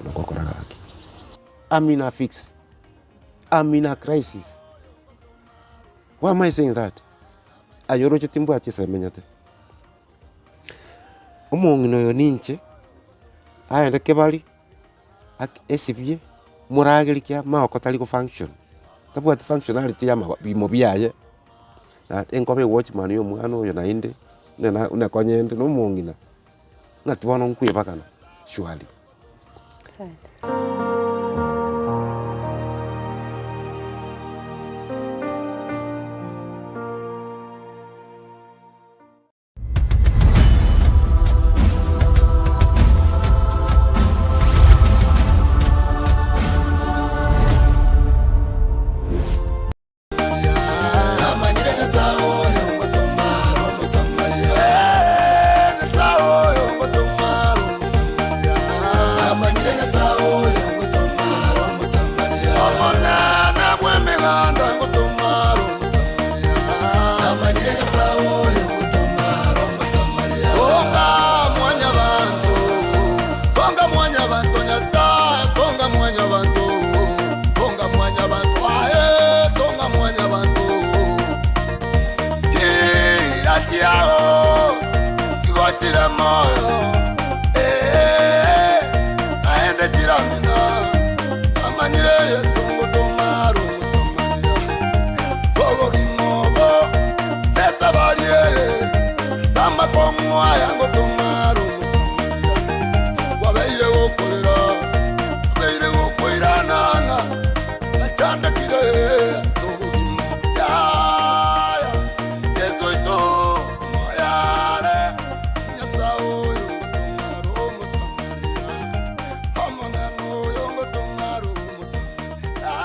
Ngokora gaki. I'm in a fix. I'm in a crisis. Why am I saying that? Aye oroche timbwati ase menyete. Omong'ina oyo ninche, aende kebari, ak- esibie, morageri ki amagoko tari go function, tabwati functionality ya amago bimo biaye, na enkoba ewatchman ya omwana oyo naende, buna na buna konyende na omong'ina. Ng'aki bono nkwebagana surely. Asante.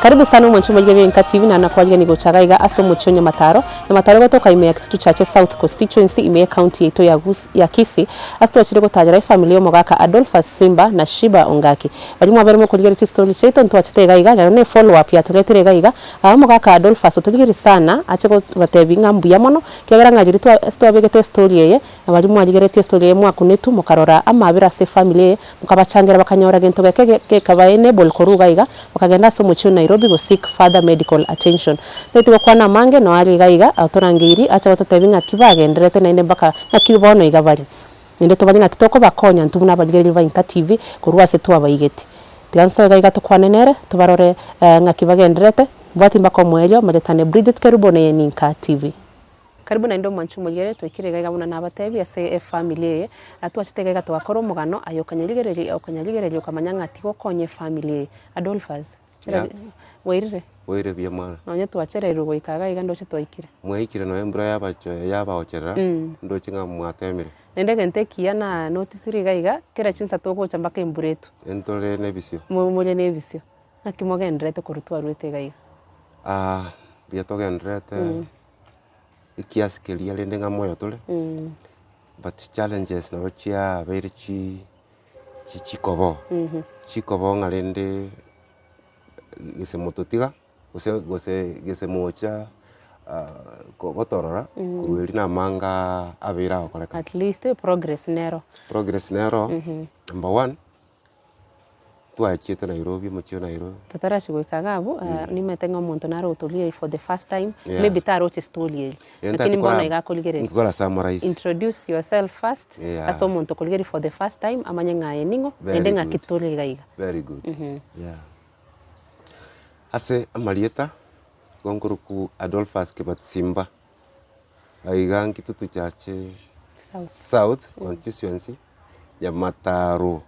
Karibu sana omwancho omorige b'Enka TV na nakwarigia gocha iga iga ase omochie o Nyamataro. Nyamataro egotoka ime ya Kitutu Chache South Constituency ime y'ecounty yaito ya Gus ya Kisii ase twachire gotagera efamily y'omogaka Adolphus Simba na Shiba Ongaki. Baria mwabere mokorigereria chistory chiaito ntwachete iga iga rero ne follow up yatoretire iga iga aa omogaka Adolphus otorigereiri sana ache gobatebia ng'a mbuya mono kiagera ng'a riria twa ase twabegete estory eye na baria mwarigeretie estory eye mwakunetwe mokarora amabera ase efamily eye mokabachangera bakanyora gento geke gekaba enable korwa iga iga bakagenda ase omochie o Nairobi go seek further medical attention. Ntagete gokwana amange noe are iga iga otorangeiri ache gototebia ng'aki bagendererete naende mpaka ng'aki bono iga bare. Naende tobanye ng'aki tokobakonya intwe buna abarigereria ba Inka TV korwa ase twabaigeti. Tiga nsoe iga iga tokwane nere tobarore ng'aki bagendererete, mbwati mpaka omoerio, Maritane Bridget Kerubo neye n'Inka TV. Karibu naende omwanche omorigereria twaikire iga iga buna nabatebi ase efamily eye, twachete iga iga togakora omogano aye okanyarigereria okanyarigereria okamanya ng'a tigokonya efamily eye. Adolphus, Yeah. bwairire? Bwairire buya mwana. Nonye twachereirwe goika iga iga ndoche twaikire. Mwaikire nonya embura yabacho yabaocherera, ndoche ng'a mwatemire. Naende egento ekiya na notisire iga iga, kera chinsa togocha mpaka embura etwe. Ntore na ebisio. More na ebisio. Naki mogendererete korwa twarwete iga iga? Mbuya togendererete, ekiasi keria rende ng'a moyo tore, but challenges nabo chiabeire chi chikoboo, chikoboo ng'a rende gese mototiga, gose gose gese mocha gotorora korwa erio na amangaaa abeire agokoreka. At least progress nero. Progress nero, number one. Twachiete Nairobi, omochie o Nairobi. Totarachia goika iga abwo, nimanyete ng'a omonto nare ogotorigereria for the first time, Yeah. maybe taroche story eye, Eh, lakini ntagete mbono kora iga akorigereria. nkora summarize. Introduce yourself first, Yeah. ase omonto okorigereria for the first time, amanye ng'a aye ning'o, Very naende ng'aki good. tore iga iga. Very good. Yeah. Ase amarieta, nigo nkorokwa Adolphus Kibati Simba, aiga Nkitutu Church South. South Constituency. Nyamataro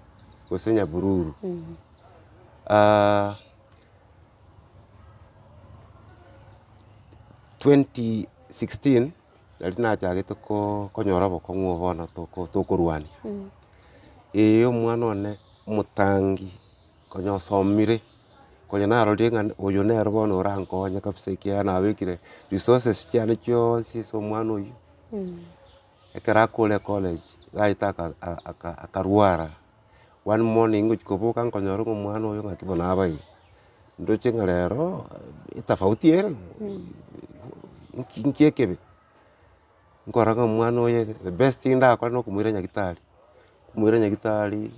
gose Nyabururu. 2016 nari nachagete ko- konyora obokong'u obo bono toko tokorwania. Eeh omwana one omotangi konya osomire, konya narorire ng'a oyo nere bono orankonye kabisa ekiagera nabekire resources chiane chionsi ase omwana oywo. Ekero akore ecollege, gaete aka aka akarwara, one morning ngochia koboka nkonyora ng'a omwana oyo ng'aki bono abaire, ndoche ng'a rero etafauti ere, nki nki ekebe? Nkorora ng'a omwana oyo the best thing ndakore nokomoira nyagetari, komoira nyagetari.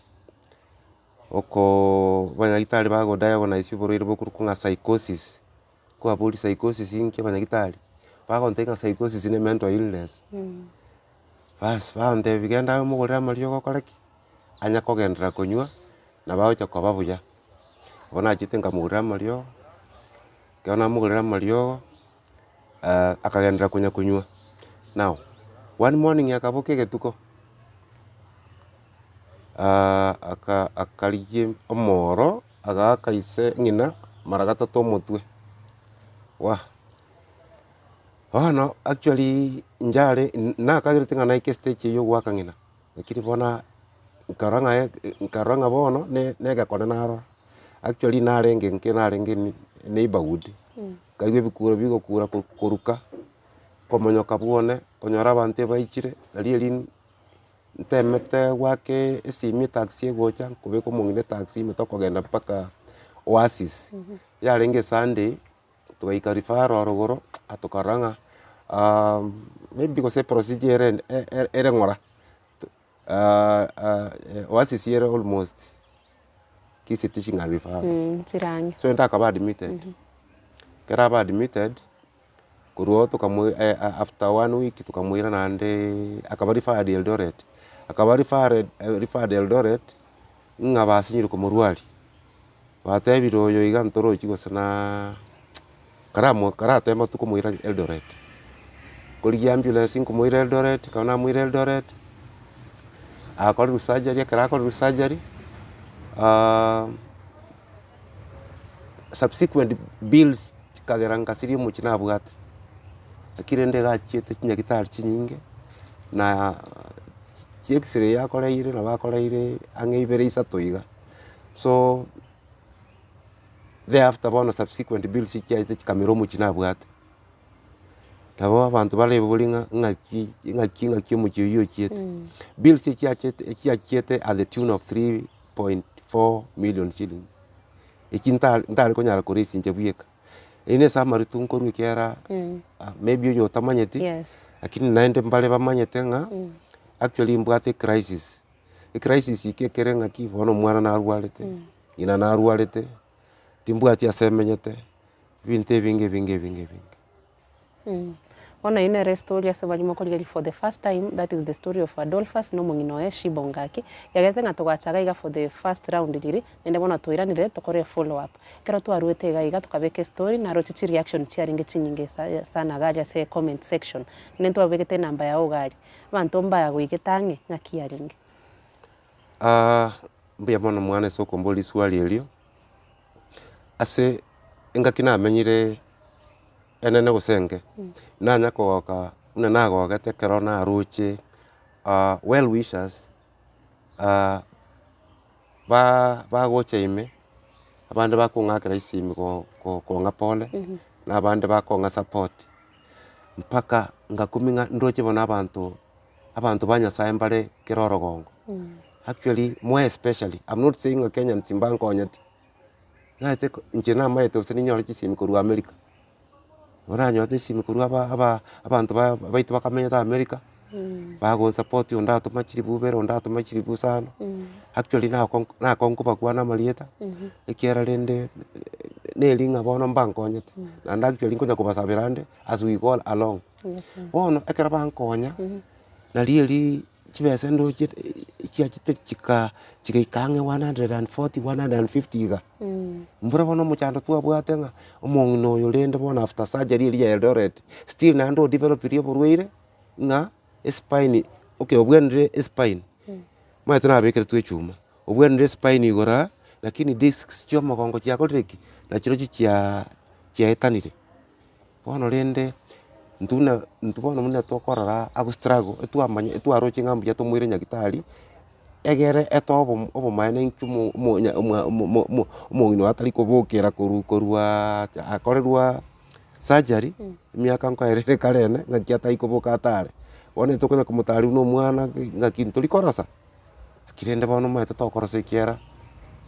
Okoo abanyagitari bagodiagonise oborwaire bokorokwa ng'a psychosis, kwaboria psychosis inki abanyagitari, bagontebia ng'a psychosis ne mental illness. Baas bagontebia genda omogorere amariogo okore ki, anya kogenderera konywa, nabo agocha koba buya. Bono nachete nkamogorera amariogo, ekero namogorera amariogo, akagenderera konya konywa. Now, one morning akaboka egetuko. aka akarigia omoro, agaaka ise ng'ina mara gatato omotwe, wah. Bono actually inche nakagerete ng'a naike estage eywo ya ogoaka ng'ina, lakini bono nkarora ng'a nkarora ng'a bono ne na egekone narora. Actually narenge nke narenge neighbourhood, nkaigwa ebikuro bigokura koruka, komonyoka bwone, konyora abanto ebaichire, nario erio. Ntemete goaka esimi etaxi egocha, nkobeka omong'ina etaxi ime tokogenda mpaka Oasis, yarenge esunday, togaika referral rogoro, atokarora ng'a maybe gose eprocedure ere e- e- ere ng'ora, Oasis ere almost Kisii Teaching and Referral. Chire ang'e. So ende akaba admitted, ekero aba admitted. Korwa oo tokamoi after one week tokamoira naendeee akaba referred Eldoret, akaba referred referred Eldoret, ng'a basinyire komorwaria, batebire oyo iga ntorochi gose naaa karamo karatema tokomoira Eldoret. Korigia ambulance nkomoira Eldoret, ekero namoira Eldoret, akorirwe surgery, ekero akorirwe surgery. Subsequent bills chikagera ngasiria omochie nabwate, lakini rende iga achiete chinyagitari chinyinge, na chi x-ray akoreire nabo akoreire ang'e ibere isato iga. So, thereafter bono subsequent bills chiaete chikamera omochie nabwate. Nabo abanto barebori ng'a ng'aki ng'aki ng'aki omochie oywo ochiete. Bills echiachete echiachiete at the tune of 3.4 million shillings, echi nta ntare konyara koraise inche bweka. Eyio na esummary tu nkorwa ekiagera maybe oyo otamanyeti, Yes. lakini naende mbare bamanyete ng'a actually mbwate ecrisis. Ecrisis eke ekere ng'aki bono omwana narwarete, ng'ina narwarete, timbwati ase emenyete. Ebinto ebinge ebinge ebinge ebinge. Bono eyio nere estory ase baria mokorigereria for the first time, that is the story of Adolphus na omong'ina oye Shiba Ongaki. Yagerete ng'a togacha iga iga for the first round riria, naende bono twairanire tokore efollow up. Ekero twaruete iga iga tokabeka estory, naroche chireaction chiarenge chinyinge sana iga aria ase comment section. Naende ntwabegete enamba yao iga aria, abanto mbagoigete ang'e ng'aki yarenge. Mbuya mono mwana ase okomboria riswali erio. Ase engaki namenyire enene gose enke, nanya kogoka buna nagogete ekero naroche well wishers ba bagocha ime, abande bakong'akera esimi go go kong'a pole, na abande bakong'a support, mpaka ngakumia ng'a ndoche bono abanto, abanto ba nyasaye mbare kera orogongo. Actually more especially, I'm not saying ng'a Kenyans mbankonyeti, naete ko inche namaete gose ninyore chisemi korwa America, nabo nanyorete chisemi korwa aba aba abanto ba baito bakamenyete America, bagonsupport onde atoma chiribu ibere onde atoma chiribu isano, actually nako nako nkobakwana amarieta, ekiagera rende neri ng'a bono mbankonyete, naende actually nkonya kobasabera nde as we go along. Bono ekero bankonya, nario erii. Chibesa ndoche chiachete chika chigaika ang'e 140, 150 iga. Mbura bono omochando twabwate ng'a omong'ina oyo rende bono after surgery eria ya Eldoret, still naende odevelopire oborwaire ng'a espine, okay obwenire espine, omanyete nabekeretwe echuma, obwenire espine igoro aa, lakini discs chia omogongo chiakorire ki? Nachirochio chiaa chiaetanire. Bono rende, intwe buna intwe bono buna tokorora ago struggle etwamanya etwaroche ng'a mbuya tomoire nyagetari, egere etoe obo obomaene inki omo omonya omwa omo omo omong'ina oyo atari kobokera korwa korwaaa akorerwa surgery, emiaka nkoerere kare ene, ng'aki atari koboka atare. Bono etokonya komotari buna omwana ng'aki ntori korosa. Naki rende bono omanyete tokorosa ekiagera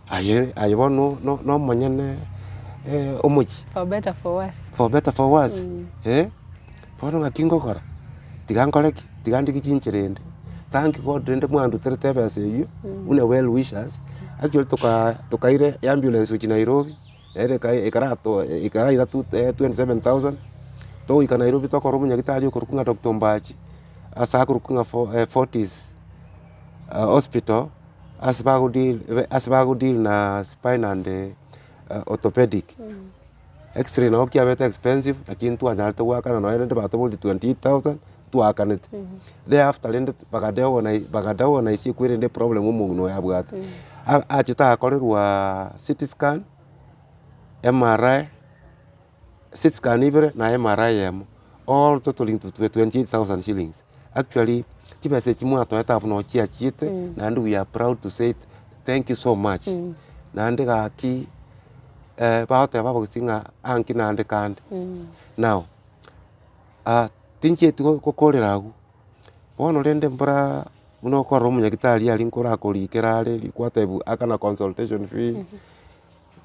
aye aye bono no no omonyene omochie. For better for worse. For better for worse eh, bono ng'aki ngokora, tiga nkore ki? Tiga ndigie chinchera ende. Thank God rende mwanduterete ebesa eywo, buna well wishers, Actually toka tokaira eambulance gochia Nairobi, nere eka ekarato ekaraira two 27,000, togoika Nairobi tokora omonyagitari okorokwa ng'a Doctor Ombachi, ase akorokwa ng'a fo Fortis hospital, ase bago deal ase bago deal na spine and orthopedic. X-ray nabo kiabete expensive, lakini ntwanyarete goakana nonye rende batoboretie 28,000, twaakanete. Thereafter rende bagadeorganize bagadeorganize ekwerende eproblem omong'ina oyo abwate. A- achete agakorerwa CT scan, MRI, CT scan ibere na MRI eyemo, all totaling to 28,000 shillings. Actually, chibesa echi mwatoete abwo noo chiachiete, naende we are proud to say thank you so much. Naende gaki bagoteba abagusii ng'a anki naende kande. Now, tinchieti gokorera abwo, bono rende mbora buna okorora omonyagitari aria nkorakorikera are gwatebiwa akana consultation fee,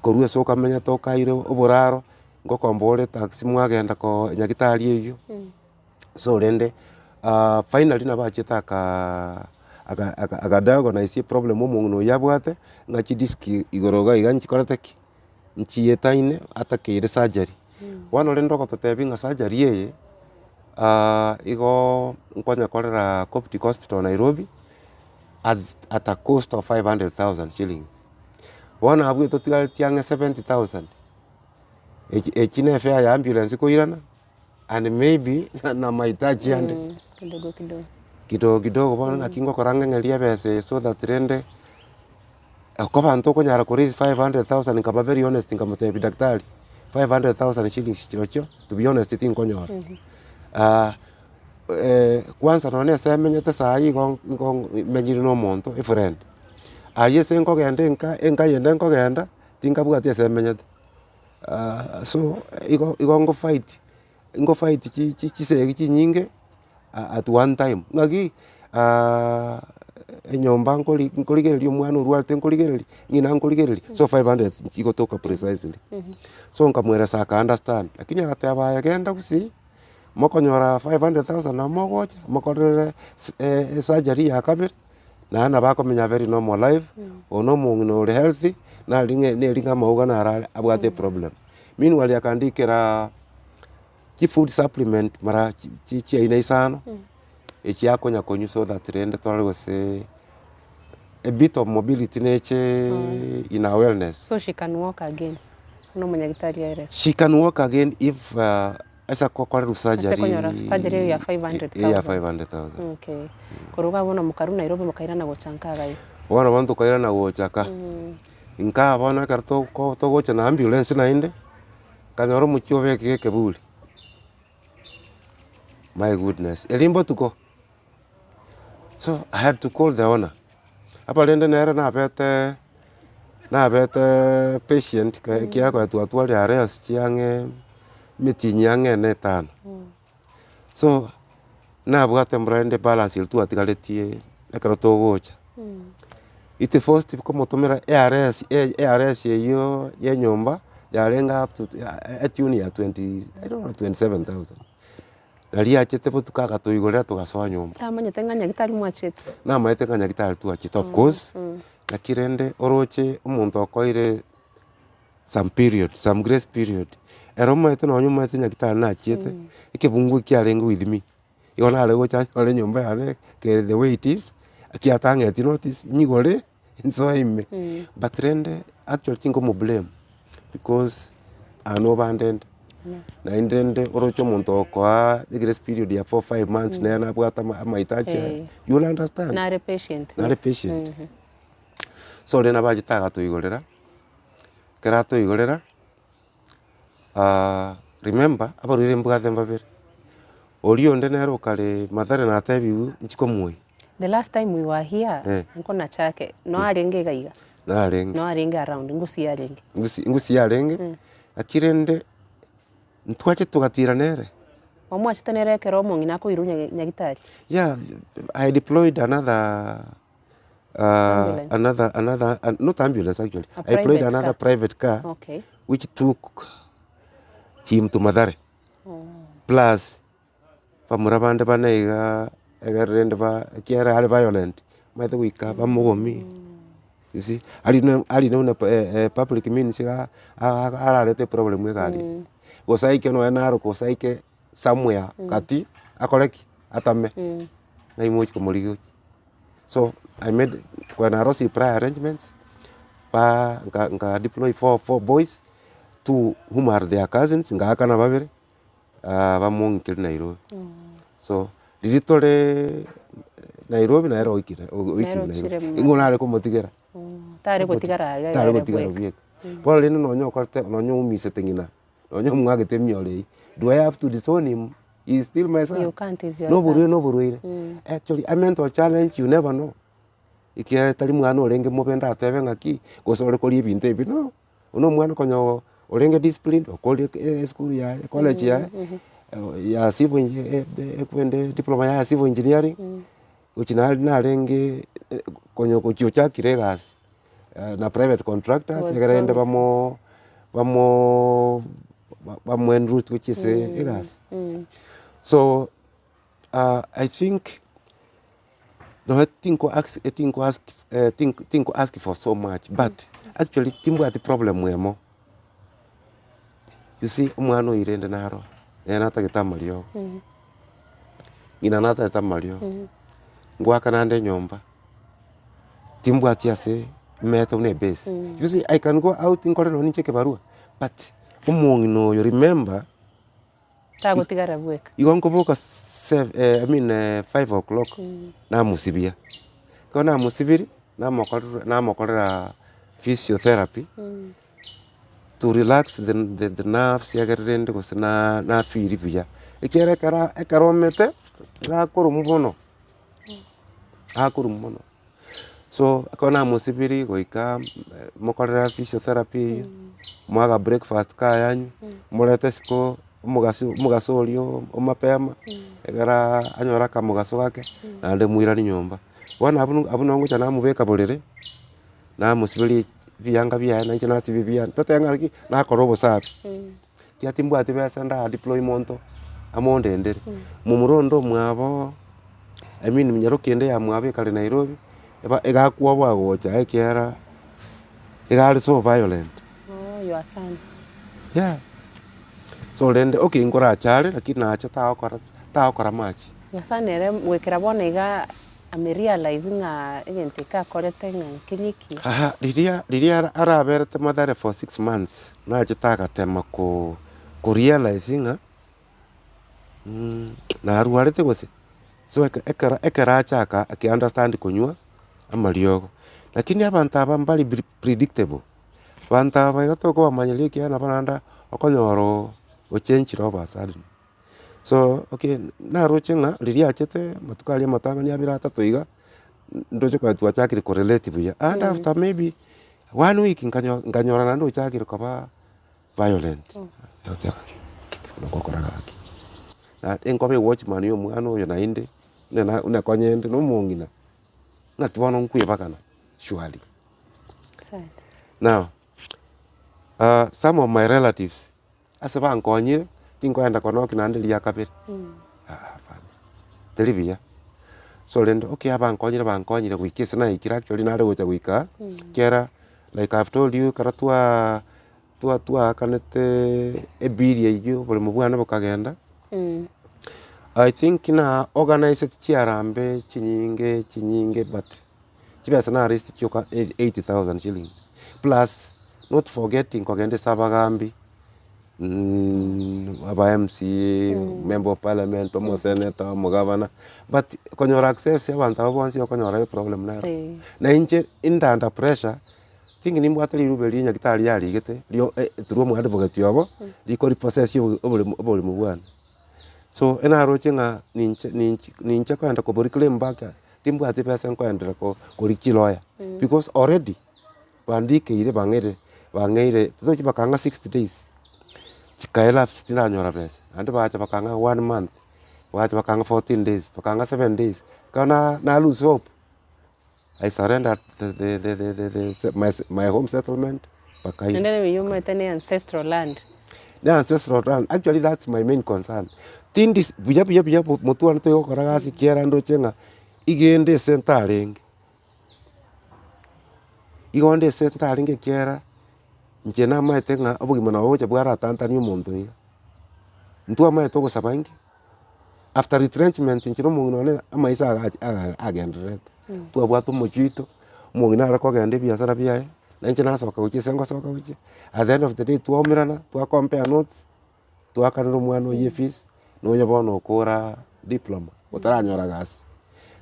korwa ase okamenyete okaire oboraro, ngokomba ore taxi mwagenda koo nyagitari eywo. So rende finally nabo achete aka aka aka akadiagonise eproblem omong'ina oyio abwate, ng'a chidisk igoro iga iga nchikorete ki? Nchietaine atakeire surgery. Bono rende ogototebia ng'a surgery eye, igo nkonyekorera Coptic Hospital Nairobi, at at a cost of 500,000 shillings. Bono abwo etotigaretie ang'e 70,000, echi echi na efare ya ambulance koirana. And maybe na mahitaji ande Kidogo kidogo. kidogo kidogo bono naki ngokora ng'eng'erie ebesa eye so that rende okoba ntokonyara ko raise 500,000 nkaba very honest nkamotebia daktari, 500,000 shillings chirochio to be honest tinkonyora. Kwanza nonye ase emenyete saii igo igo menyire na omonto efriend, aria ase nkogenda enka enka eyende nkogenda, tinkabwati ase emenyete. So igo igo ngofight, ngofight chi chi chisegi chinyinge at one time, ng'aki enyomba nkori nkorigereria omwana orwarete nkorigereria, ng'ina nkorigereria, so 500 nchigotoka precisely. So nkamweresa aka understand, lakini agateba aye genda gusii, mokonyora 500,000 nabo mogocha, mokorere si esurgery ya kabere. Naende nabo akomenya very normal life, oyo na omong'ina ore healthy, nari ng'a neri ng'a amauga naro are abwate eproblem. Meanwhile akandikera chifood supplement mara chi chi chiaina isano, echi akonya konywa so that rende torore gose a bit of mobility neche in her wellness. So she can walk again, buna omonyagitari aerese. She can walk again if. Ase gokorerwa Ase konyora surgery surgery eyo ya eye ya 500,000. 500,000. Okay. Korwa iga bono mokarwa Nairobi mokairana gocha nka iga iga. Bono bono tokairana gocha ka, nkaa bono ekero toko togocha na ambulance naende, nkanyora omochie obekire ekeburi, my goodness, erio mbotuko. So I had to call the owner, aba rende nere nabete nabete patient ekiagera konya twatwarire arrears chiang'e emetienyi ang'e ene etano. So, nabwate mbura rende balance eria twatigaretie ekero togocha, it forced komotomera earrears earrears eywo ya enyomba yarenge up to etune ya twenty I don't know 27,000. Naria achete botuko agatoigorera togasoa nyomba. Tamanyete ng'a nyagitari mwachete? Namanyete ng'a nyagitari twachete of course, naki rende oroche omonto okoire some period, some grace period, ere omanyete nonye omanyete nyagitari nachiete, ekebungo kiarenge with me, igo nare gocha nyore enyomba yane kere the way it is, ekiatang'eti notice, nyigore nsoe ime, but rende actually tinkomo blame because aye nobandende. Naende rende oroche omonto okoa egrace period ya four five months nere nabwate ama amahitaji aye, Eh. you will understand. Nare patient. Nare patient. So rende nabo achete agatoigorera, ekero atoigorera, remember abarwaire mbwate mbabere, oria onde nere okare Mathare natebiwu inchi komoyia. The last time we were here, Eh. nko nachake, noarenge iga iga, Narenge. noarenge around, ngusi yarenge. Ngusi ngusi yarenge, naki rende ntwache togatira nere. Omwachete nere ekero omong'ina akoirwa nya nyagitari? Yeah, I deployed another Ambulance. another another not ambulance actually, A I deployed private another car. private car Okay. which took him to Mathare. Plus bamura bande bane igaa ekero rende ba ekiagera are violent, omanyete goika bamogomi. You see, arine arine buna public means iga ararete eproblem egari eye. Gose aike nonye naroka gose aike somewhere gati, akore ki? Atame, ng'ai mochi komorigia gochia. So, I made when I rose prior arrangements, ba nka nka deploy four four boys, two whom are their cousins, ngaakana babere, bamong'ikire Nairobi. So, riria tore Nairobi nere oikire Nere oikire ochire Nairobi, ing'o nare komotigera? Tare gotigara iga Tare ere gotigara bweka. bweka. Bono rende nonye okorete nonye oumisete ng'ina, nonye omwagete emioro eywo, do I have to disown him? He is still my son. You can't, he's your Noborwaire son. noborwaire. Actually a mental challenge you never know. Ekiagera tari mwana orenge mobe ndatebe ng'aki, gose ore koria ebinto ebi no. Oyio na omwana konya orenge disciplined, okorire esukuru yaye, ecollege yaye, ya civil ekwende diploma yaye ya civil engineering, gochia nare narenge konya gochia ochakire egasi na private contractors, Was ekero rende promising. bamo bamo bamo enroot gochia ase egasi. So I think Nonya tinko ask tinko ask tinko ask for so much but actually timbwati problem emo. You see omwana oyio rende naro, nere natagete amariogo, ng'ina natagete amariogo, ngoaka naende enyomba, timbwati ase mete buna ebase. You see I can go out nkore nonye ninche ekebarua but omong'ina oyo remember. Tagotigara bweka. Igo nkoboka sev- I mean five o'clock, namosibia, ekero namosibirie, namokorera namokorera physiotherapy, to relax the the the nerves egere rende gose na na feel buya, ekiagera ekero ekero omete, iga akoromwa mono, akoromwa mono. So ekero namosibirie goika mokorere physiotherapy eywo, moe aka breakfast kaye anywe, morete isiko omogaso omogaso oria o mapema, ekero anyore akamogaso gake, naende moiranie nyomba. Bono abwo abwo nabo ngocha namobeka borere, namosiberia ebianga biaye na inche nasibia ebiane, totebe ng'a naki, nakora obosafi, ekiagera timbwati besa nda deploy monto amondendere. Momura onde omwabo. I mean nyaroke ende yamwabo ekare Nairobi, eba egakwoboa gocha ekiagera iga are so violent. Oh your son. Yeah, so rende okay nkorache are lakini nache tagokora tagokora much. Your son ere goikera bono iga ame realize ng'a egento eke akorete ng'a nkeri ekiya. Haha riria riria ara araberete Mathare for six months, nachete agatema ko korealize ng'a. Narwarete gose? So eke ekero ekero achaka ake understand konywa amariogo. Lakini abanto aba mbari pre predictable, abanto aba iga tokobamanyeria ekiagera nabo naende okonyora oo ochenchire over a sudden. So okay naroche ng'a riria achete amatuko aria amatang'ani abere atato iga, ndoche konya twachakire korelate buya, and after maybe one week nkanyo nkanyora naende ochakire koba. Violent, ngokora gaki. Na enkoba ewatchman ya omwana oyo naende, buna na buna konyende na omong'ina, ng'aki bono nkwebagana surely. Sad. Now, some of my relatives, ase bankonyire, tinkoenda konoki naende ria kabere, aa hapana, teri buya. So rende okay abankonyire bankonyire goika ase naikire actually nare gocha goika, ekiagera like I've told you ekero twaa twa twaakanete ebill eywo oboremo bwane bokagenda, I think na organiseti chiarambe chinyinge chinyinge but chibesa nareseti chioka 80,000 shillings plus not forgetting kogenda ase abagambi. aba MCA, member of parliament, omosenator, omogavana, but konyora access ya abanto abwo bonsi okonyora eproblem nero. Na inche inde under pressure, think nimbwate rirube ria nyagetari yarigete rio through omoadvocate obo, riko repossess oboremo oboremo bwane. So enaroche ng'a ninche ninche ninche kogenda kobori claim back timbwati besa nkoenderea ko korigia chiloya, because already. Bandikeire bang'eire bang'eire totochi bakang'a sixty days, chikaelapse tindanyora besa, naende bagacha bakang'a one month, bagacha bakang'a 14 days, bakang'a seven days, ekero na na lose hope, I surrendered the the the the the the my my home settlement bakaira. Naende eywo omanyete ne ancestral land. Ne ancestral land, actually that's my main concern, tindi buya buya buya motwe one toigokora gasi ekiagera ndoche ng'a igende ase ntarenge. Igo onde ase ntarenge ekiagera, inche namaete ng'a obogima nabo bogocha bwaratantanie omonto iga. Ntwamaete ogosaba inki, after retrenchment inche na omong'ina one amaiso agachi aga agendererete. Twabwate omochie oito, omong'ina are kogenda ebiasara biaye, na inche nasoka gochia ase ngosoka gochia, at the end of the day twaumerana, twa compare notes, Twakanera omwana oyio efees, nonya bono okora diploma, otaranyora gasi.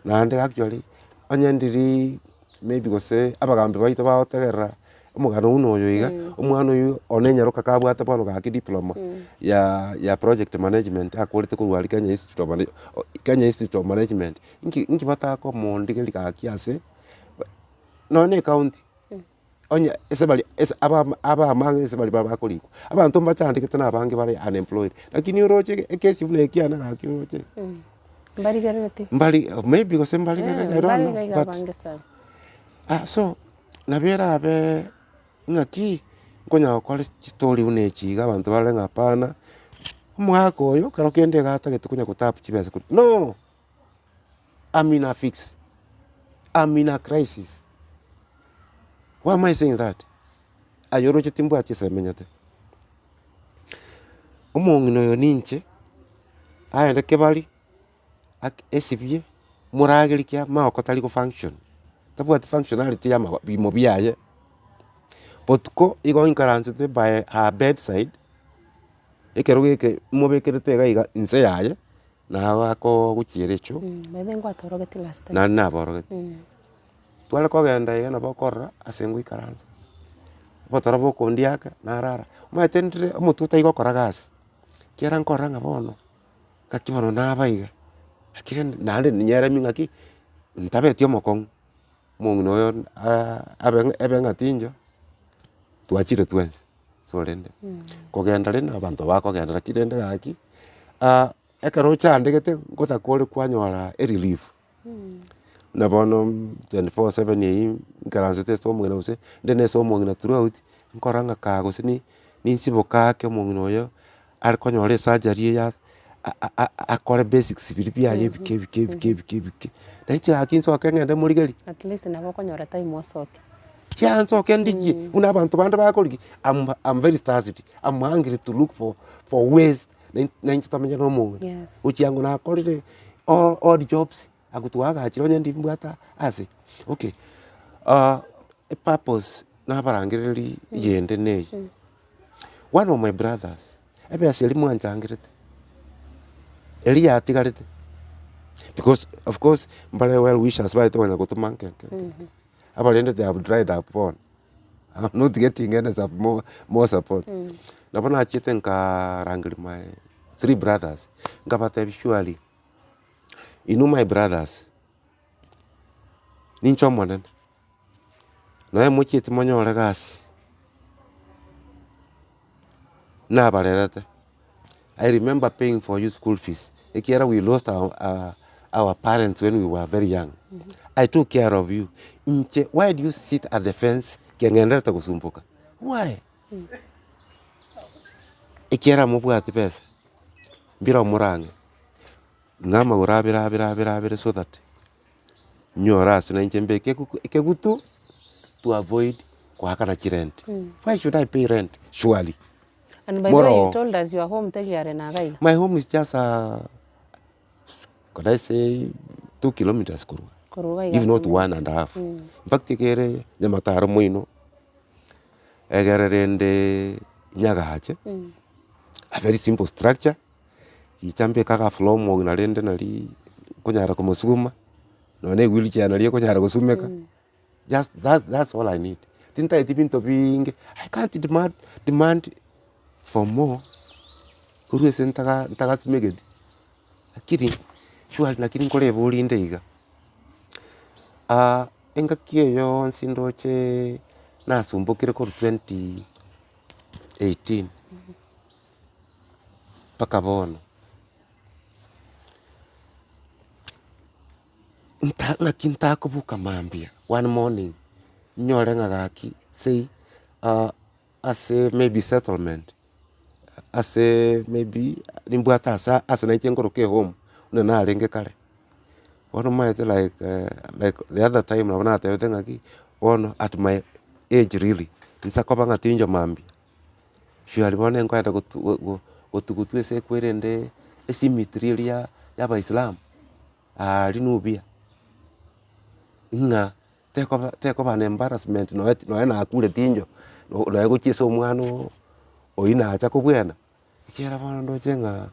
Naende actually, onye ndiri maybe gose abagambi baito bagotegerera omogano buna oyo iga, omwana oywo one enyaroka kabwate bono gaki diploma ya ya project management akorete korwa aria Kenya Institute of Mana Kenya Institute of Management, nki nki batakomondigeria gaki ase nonye na ecounty. Onye ase baria ase abama abamang'e ase baria bakorikwa, abanto mbachandegete na abange bare unemployed, lakini oroche ege ekesi buna eki kiane gaki oroche. Mbarigerereti. Mbari maybe gose mbarigerereti I don't Mbare know iga iga but abange sana. ah so, nabo erabe ng'aki, nkonyara gokora chistory buna echi iga abanto barore ng'a hapana, omogaka oyo ekero kende iga atagete konya gotap chibesa korwa no! I'm in a fix, I'm in a crisis. Why am I saying that? Aye oroche timbwati ase menyete. Omong'ina oyo ninche, aende kebari, ak esibie, morageri ki amagoko tari go function, tabwati functionality ya amago bimo biaye. Botuko igo oikaransete by her bedside, ekero geke mobekerete iga iga inse yaye. Nabo akogochiera echoo, By the way ngwatorogetie last time. naende naborogetie. Tware kogenda iga nabo okorora ase ngoikaransa, obotoro bokondia ake, narara. Omanyete ndire omotwe otari gokora gasi, ekiagera nkorora ng'a bono, ng'aki bono naba iga, lakini rende naende ninyeremi ng'aki, ntabeti omokong'u, omong'ina oyo abe ng'a ebe ng'a tincho, twachire twensi. Sorende, kogenda rende abanto bakogenda lakini rende gaki, ekero ochandegete ngotaka ore kwanyora erelief. Buna bono 24/7 eywo nkaransete ase omong'ina gose nde na ase omong'ina throughout, nkorora ng'a kaa gose ni ninsiboka ake omong'ina oyo, are konyora esurgery eye a- a- a- akore basics biria biaye ebike ebike ebike ebike ebike, na inche gaki nsoke ng'ende morigerie. At least nabo okonyora time osoke. Yaya nsoke ndigie buna abanto bande bakorigia, am am very thirsty, am hungry to look for for ways na na inche tomenye na omong'ina. Yes. Gochia ango nakorire all odd jobs, ango twagachire onye ndimbwate ase. Okay, epurpose nabarangereria eyende neye, one of my brothers, ebesa eria mwanchangerete, eria yatigarete, because of course mbare well wishers baete konya gotoma nke nke nke nke. Abarende they have dried up bono, I'm not getting any sup more more support. Nabo nachiete nkarangeria my three brothers, nkabatebia surely, inwe my brothers, ninche omonene, nonya mochieti monyore gasi, nabarerete, I remember paying for you school fees, ekiagera we lost our our our parents when we were very young, I took care of you, inche why do you sit at the fence keng'enderete gosumboka, why? Ekiagera mobwati besa, mbira omorang'e, ng'a amagoro abere abere abere abere so that nyore ase nainche mbeke ekuku ekegutu to avoid koakana chirent. Why should I pay rent surely? And by the way you Moro. told us your home teri are na iga iga. My home is just could I say 2 kilometers korwa Korwa iga if not ase one and a half. In fact ekere Nyamataro moino, egere rende Nyagache, a very simple structure, gicha mbeke agafloor omong'ina rende nari nkonyara komosuguma, nonya na ewheelchair nari ekonyara gosumeka. Just that's that's all I need. Tintageti binto biinge, I can't demand demand for more korwa ase ntaga ntagasimegeti, lakini surely lakini nkoreba rinde iga, engaki eye yonsi ndocheee nasumbokire korwa 2018 mpaka bono. Nta ng'aki ntakoboka mambia one morning, nyore ng'a gaki say ase maybe settlement, ase maybe nimbwate ase ase nainche nkoroka ehome, buna narenge kare. Bono omanyete like like the other time nabo natebete ng'aki, bono at my. age really, insa koba ng'a tincho mambia, surely bono nkoenda gotu go- go gotugutwa ase ekwerende esimitiri eria ya abaisilamu, aria nubia, ng'a tekoba tekoba an embarrassment noe noe nakure tincho, noe gochia ase omwana oo oywo nacha kobwena. Ekiagera bono ndoche ng'a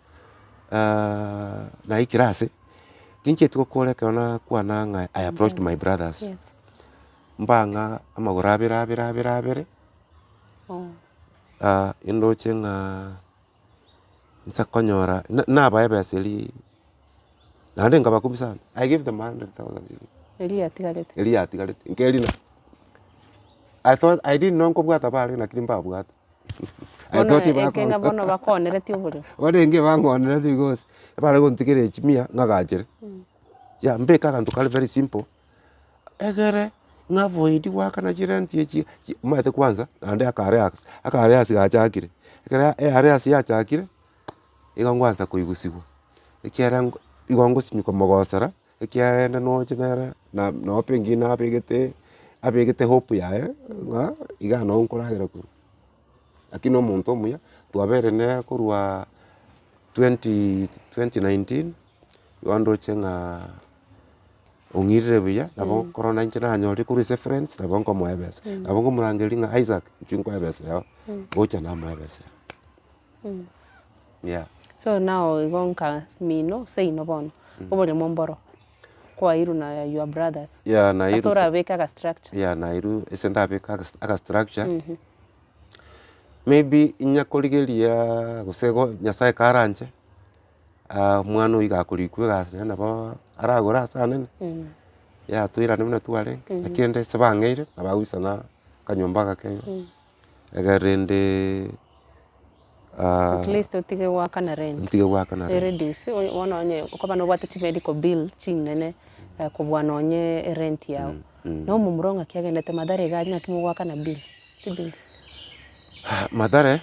naikire ase, tinchieti gokora ekero nakwana ng'a I approached my brothers, Yes. mbang'a amagoro abere abere abere abere, indoche ng'a nsa konyora na nabae ebesa eria naende nkabakumia sana, I gave them 100,000 shillings. Eria yatigarete. Eria yatigarete, nkerina. I thought I didn't know nkobwata bare lakini mbabwate. I Bono thought eke ng'a bakong'a bono bakonereti oboremo. Bono enge bang'onereti because ebare gontigera echimia ng'agachere. Ya mbeke aganto kare very simple, egere ng'avoid goakana chirent echi chi omanyete kwanza naende aka arrears, aka arrears gachakire, ekero earrears yachakire, igo ngoansa koigusigwa, ekiagera ngo igo ngosinyu komogosera, ekiagera rende noche nere na noo pengine abegete abegete hope yaye ng'a iga noo nkoragera korwa. Lakini omonto omuya, twabeire nere korwa twenty 2019, igo ndoche ng'a ong'irire buya, nabo korona inche nanyorire korwa ase friends, nabo nkomoa ebesa. Nabo nkomorangeria ng'a Isaac, inchuo nkoe ebesa yao, gocha namoe ebesa yaye, yeah. So now igo nka mino seino bono, oboremo mboro, kwairwe na your brothers, Yeah, nairwe ase orabeke aga structure. Yeah, nairwe ase ndabeke aga aga structure, maybe inyakorigeria gose go nyasaye karanche. Omwana oyio gakorikwa egasi naende nabo aragore ase anene, yatoirane buna twarenge, naki rende ase bang'eire nabo agoisana akanyomba agake iga, egere rende At least otige goakana rent. ntige goakana rent. Ereduce onye bono onye okoba nobwate chimedical bill chinene kobua nonye erent yago. Na omomura oo ng'aki agendete Mathare iga aria ng'aki mogoakana bill, chibills. Mathare,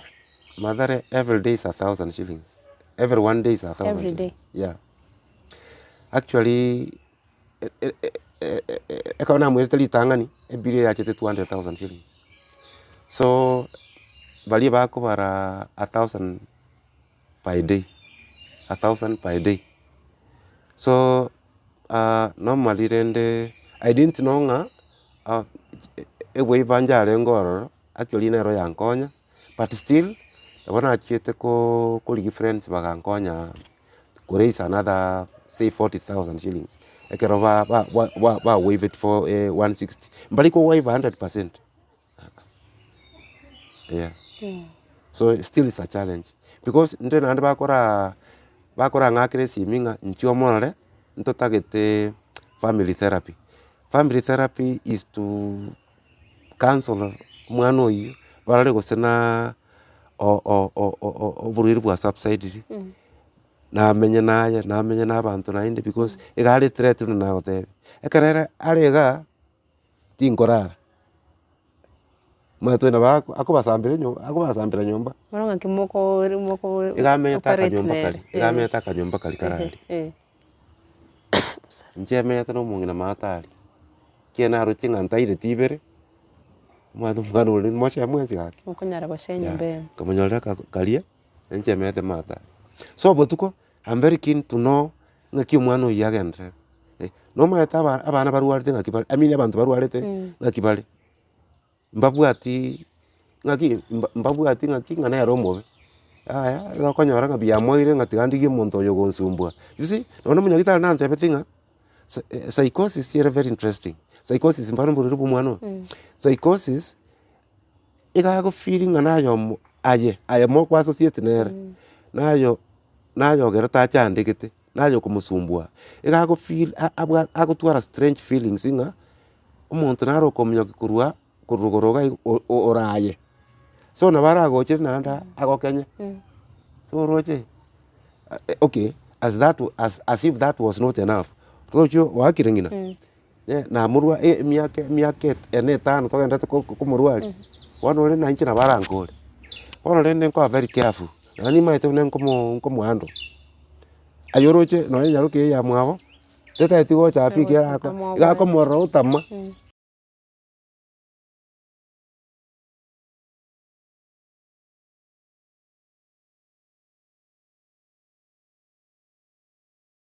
Mathare every day is a thousand shillings. Every one day is a thousand Every day? shillings, yeah. Actually, ekero namoirete ritang'ani, ebill eyachete 200,000 shillings. So, baria bakobara a thousand per day, a thousand per day. So, normally rende, I didn't know ng'a ewaiver njarenge ororo. Actually nero yankonya, but still, nabo nachiete koo korigia friends bagankonya koraise another say 40,000 shillings, ekero ba ba ba ba waived for 160, mbari ko waive 100%, yeah. So still is a challenge, because nde naende bakoraa bakorang'akera esimi ng'a inchuo omorore, ntotagete family therapy. Family therapy is to counsel omwana oyio, barore gose na oborwaire bwa subsided, namenye naye, namenye na abanto naende because iga are threat buna nagotebia. Ekero ere are igaa, tinkorara, omanyete onye nabo akobasambera enyomba, akobasambera nyomba. Bono ng'aki moko moko Iga amenyete operate akanyomba nere, karia, iga amenyete akanyomba karia kare aria. Inche emenyete na omong'ina maate aria, ekiagera naroche ng'a ntaireti ibere, omanyete omwana oria mochie mwensi gaki. Mokonyara gochia enyomba eyemo. Nkamonyorera aka karia, inche emenyete maate aria. So botuko, am very keen to know ng'aki omwana oyio agenderere, nomanyete aba abana barwarete ng'aki bare, I mean abanto barwarete ng'aki bare. Mbabwati ng'aki mba mbabwati ng'aki ng'a nere omobe, yaya igo okonyora ng'a biamoire ng'a tiga ndigie omonto oyo ogonsumbua. You see, nonye omonyagitari nantebeti ng'a psychosis ere very interesting, psychosis mbaro mbororo bwa omwana oyo, psychosis, iga ago feel ng'a naye omo aye aye moko associate nere, naye naye ogerete achandegete, naye okomosumbua, iga ago feel a- abwa agotwara strange feelings ng'a. Omonto nare okominyokia korwa korwa rogoro iga igo ore aye, so nabo aragochere naende agokenye, so oroche okay as that as as if that was not enough, oroche oakire ng'ina, namorwa emiaka emiaka ene etano togenderete ko komorwaria, bono ore na inche nabo arankore. Bono rende nkoba very careful, naende nimanyete buna nkomo nkomohandle, aye oroche nonye nyaroke eye yamwabo. Tetageti gocha pi ekiagera ako iga akomorora otama.